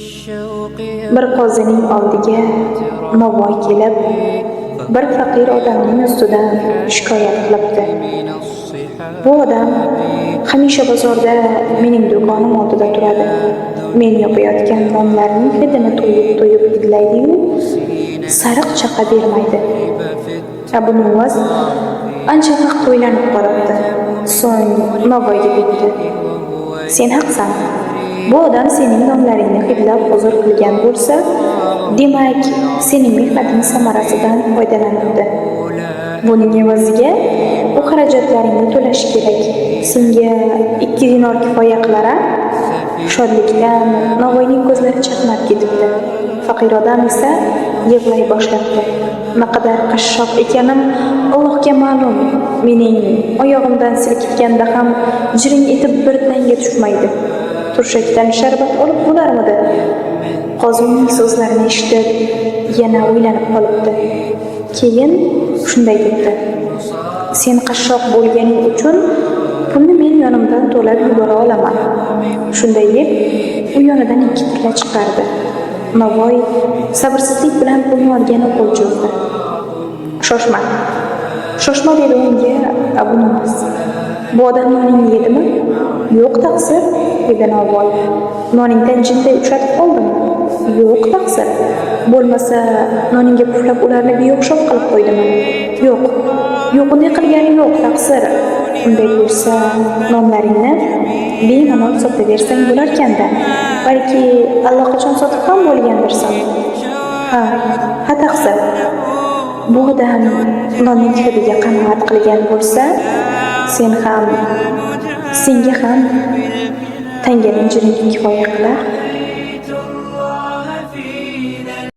Bir qozining oldiga Navoiy kelib, bir faqir odamning ustidan shikoyat qilibdi. Bu odam hamisha bozorda mening do'konim oldida turadi. Men yopayotgan nonlarning hidini to'yib-to'yib hidlaydi-yu, sariq chaqa bermaydi. Abu Nuvvas ancha vaqt o'ylanib qolibdi. So'ng Navoiyga debdi: "Sen haqsan. Bu odam sening nonlaringni hidlab huzur qilgan bo'lsa, demak, sening mehnating samarasidan foydalanibdi. Buning evaziga u xarajatlaringni to'lashi kerak. Senga 2 dinor kifoya qilar-a?" Shodlikdan Navoiyning ko'zlari chaqnab ketibdi. Faqir odam esa yig'lay boshlabdi. Naqadar qashshoq ekanim Allohga ma'lum. Mening oyog'imdan silkitganda ham jiring etib bir tanga tushmaydi. Turshakdan sharbat olib bo'larmidi? Qozi uning so'zlarini eshitib, yana o'ylanib qolibdi. Keyin shunday debdi: "Sen qashshoq bo'lganing uchun pulni men yonimdan to'lab yubora olaman." Shunday deb, u yonidan 2 tilla chiqardi. Navoiy sabrsizlik bilan pulni olgani qo'l cho'zdi. "Shoshma. Shoshma", dedi unga Abu Nuvvas. "Bu odam noningni yedimi?" "Yo'q, taqsir", dedi Navoiy. "Noningdan jinday ushatib oldimi?" "Yo'q, taqsir." "Bo'lmasa, noningga puflab ularni beo'xshov qilib qo'ydimi?" "Yo'q. Yo'q, unday qilgani yo'q, taqsir." "Unday bo'lsa, nonlaringni bemalol sotaversang bo'larkan-da. Balki allaqachon sotib ham bo'lgandirsan." "Ha, ha, taqsir." "Bu odam nonning hidiga qanoat qilgan bo'lsa, sen ham, senga ham tanganing jiringi kifoya qilar."